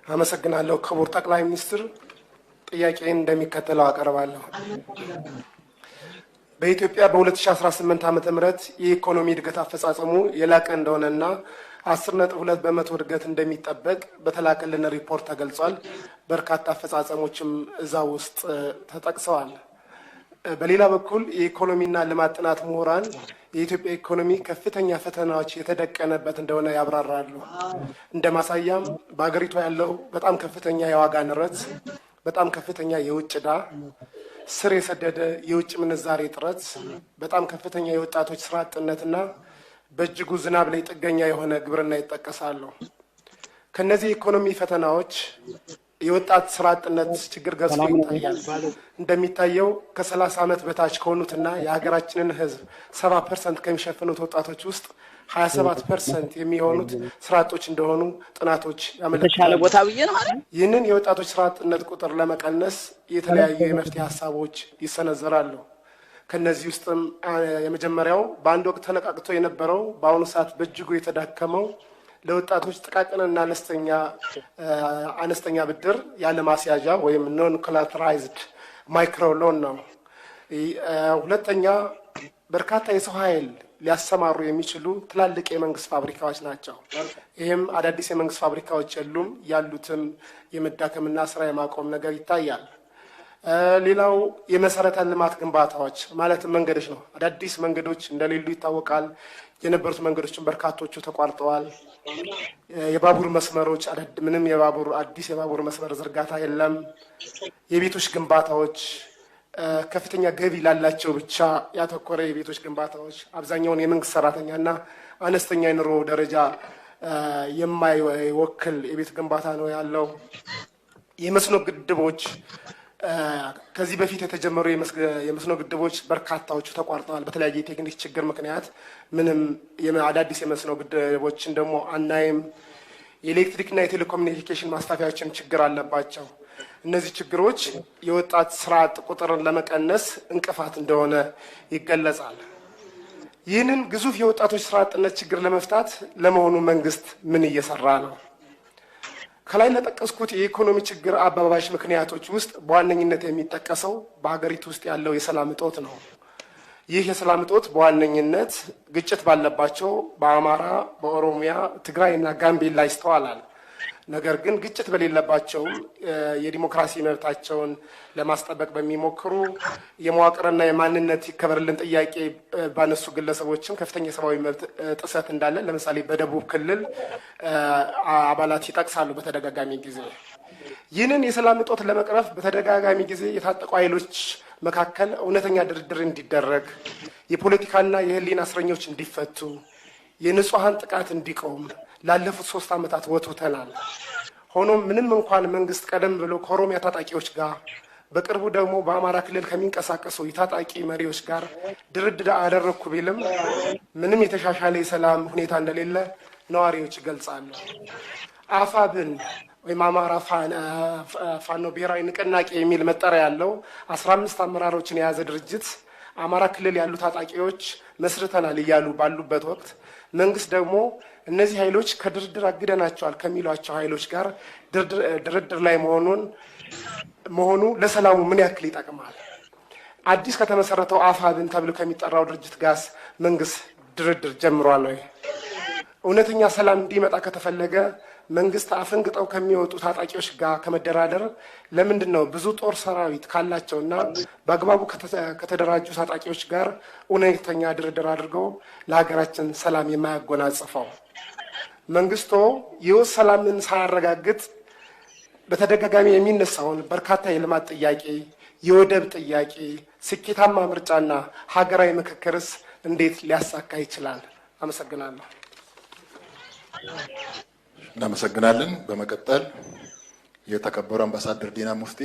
አመሰግናለሁ። ክቡር ጠቅላይ ሚኒስትር፣ ጥያቄን እንደሚከተለው አቀርባለሁ። በኢትዮጵያ በ2018 ዓ.ም የኢኮኖሚ እድገት አፈጻጸሙ የላቀ እንደሆነና 10.2% እድገት እንደሚጠበቅ በተላከልን ሪፖርት ተገልጿል። በርካታ አፈጻጸሞችም እዛ ውስጥ ተጠቅሰዋል። በሌላ በኩል የኢኮኖሚና ልማት ጥናት ምሁራን የኢትዮጵያ ኢኮኖሚ ከፍተኛ ፈተናዎች የተደቀነበት እንደሆነ ያብራራሉ። እንደ ማሳያም በሀገሪቷ ያለው በጣም ከፍተኛ የዋጋ ንረት፣ በጣም ከፍተኛ የውጭ ዕዳ፣ ስር የሰደደ የውጭ ምንዛሬ እጥረት፣ በጣም ከፍተኛ የወጣቶች ስራ አጥነትና በእጅጉ ዝናብ ላይ ጥገኛ የሆነ ግብርና ይጠቀሳሉ። ከነዚህ የኢኮኖሚ ፈተናዎች የወጣት ስራ አጥነት ችግር ገዝፎ ይታያል። እንደሚታየው ከ30 ዓመት በታች ከሆኑትና የሀገራችንን ሕዝብ 70% ከሚሸፍኑት ወጣቶች ውስጥ 27% የሚሆኑት ስራ አጦች እንደሆኑ ጥናቶች የተሻለ ያመለክታሉ። ቦታ ብዬ ነው አይደል? ይህንን የወጣቶች ስራ አጥነት ቁጥር ለመቀነስ የተለያዩ የመፍትሄ ሀሳቦች ይሰነዘራሉ። ከነዚህ ውስጥም የመጀመሪያው በአንድ ወቅት ተነቃቅቶ የነበረው በአሁኑ ሰዓት በእጅጉ የተዳከመው ለወጣቶች ጥቃቅንና አነስተኛ ብድር ያለ ማስያዣ ወይም non collateralized micro loan ነው። ሁለተኛ፣ በርካታ የሰው ኃይል ሊያሰማሩ የሚችሉ ትላልቅ የመንግስት ፋብሪካዎች ናቸው። ይህም አዳዲስ የመንግስት ፋብሪካዎች የሉም፣ ያሉትም የመዳከምና ስራ የማቆም ነገር ይታያል። ሌላው የመሰረተ ልማት ግንባታዎች ማለትም መንገዶች ነው። አዳዲስ መንገዶች እንደሌሉ ይታወቃል። የነበሩት መንገዶችን በርካቶቹ ተቋርጠዋል። የባቡር መስመሮች ምንም አዲስ የባቡር መስመር ዝርጋታ የለም። የቤቶች ግንባታዎች ከፍተኛ ገቢ ላላቸው ብቻ ያተኮረ የቤቶች ግንባታዎች፣ አብዛኛውን የመንግስት ሰራተኛና አነስተኛ የኑሮ ደረጃ የማይወክል የቤት ግንባታ ነው ያለው። የመስኖ ግድቦች፣ ከዚህ በፊት የተጀመሩ የመስኖ ግድቦች በርካታዎቹ ተቋርጠዋል። በተለያየ የቴክኒክ ችግር ምክንያት ምንም አዳዲስ የመስኖ ግድቦችን ደግሞ አናይም። የኤሌክትሪክና የቴሌኮሙኒኬሽን ማስፋፊያዎችም ችግር አለባቸው። እነዚህ ችግሮች የወጣት ስራ አጥ ቁጥርን ለመቀነስ እንቅፋት እንደሆነ ይገለጻል። ይህንን ግዙፍ የወጣቶች ስራ አጥነት ችግር ለመፍታት ለመሆኑ መንግስት ምን እየሰራ ነው? ከላይ ለጠቀስኩት የኢኮኖሚ ችግር አባባሽ ምክንያቶች ውስጥ በዋነኝነት የሚጠቀሰው በሀገሪቱ ውስጥ ያለው የሰላም እጦት ነው። ይህ የሰላም እጦት በዋነኝነት ግጭት ባለባቸው በአማራ፣ በኦሮሚያ፣ ትግራይ እና ጋምቤላ ይስተዋላል። ነገር ግን ግጭት በሌለባቸውም የዲሞክራሲ መብታቸውን ለማስጠበቅ በሚሞክሩ፣ የመዋቅርና የማንነት ይከበርልን ጥያቄ ባነሱ ግለሰቦችም ከፍተኛ የሰብአዊ መብት ጥሰት እንዳለ ለምሳሌ በደቡብ ክልል አባላት ይጠቅሳሉ በተደጋጋሚ ጊዜ። ይህንን የሰላም እጦት ለመቅረፍ በተደጋጋሚ ጊዜ የታጠቁ ኃይሎች መካከል እውነተኛ ድርድር እንዲደረግ፣ የፖለቲካና የሕሊና እስረኞች እንዲፈቱ፣ የንጹሐን ጥቃት እንዲቆም ላለፉት 3 ዓመታት ወትውተናል። ሆኖም ምንም እንኳን መንግስት ቀደም ብሎ ከኦሮሚያ ታጣቂዎች ጋር፣ በቅርቡ ደግሞ በአማራ ክልል ከሚንቀሳቀሱ የታጣቂ መሪዎች ጋር ድርድር አደረግኩ ቢልም ምንም የተሻሻለ የሰላም ሁኔታ እንደሌለ ነዋሪዎች ይገልጻሉ። አፋብን ወይም አማራ ፋኖ ብሔራዊ ንቅናቄ የሚል መጠሪያ ያለው 15 አመራሮችን የያዘ ድርጅት አማራ ክልል ያሉ ታጣቂዎች መስርተናል እያሉ ባሉበት ወቅት መንግስት ደግሞ እነዚህ ኃይሎች ከድርድር አግደናቸዋል ከሚሏቸው ኃይሎች ጋር ድርድር ላይ መሆኑ ለሰላሙ ምን ያክል ይጠቅማል? አዲስ ከተመሰረተው አፋብን ተብሎ ከሚጠራው ድርጅት ጋርስ መንግስት ድርድር ጀምሯል ወይ? እውነተኛ ሰላም እንዲመጣ ከተፈለገ መንግስት አፈንግጠው ከሚወጡ ታጣቂዎች ጋር ከመደራደር ለምንድን ነው ብዙ ጦር ሰራዊት ካላቸውና በአግባቡ ከተደራጁ ታጣቂዎች ጋር እውነተኛ ድርድር አድርገው ለሀገራችን ሰላም የማያጎናጽፈው? መንግስቶ የውስጥ ሰላምን ሳያረጋግጥ በተደጋጋሚ የሚነሳውን በርካታ የልማት ጥያቄ፣ የወደብ ጥያቄ፣ ስኬታማ ምርጫና ሀገራዊ ምክክርስ እንዴት ሊያሳካ ይችላል? አመሰግናለሁ። እናመሰግናለን። በመቀጠል የተከበሩ አምባሳደር ዲና ሙፍቲ።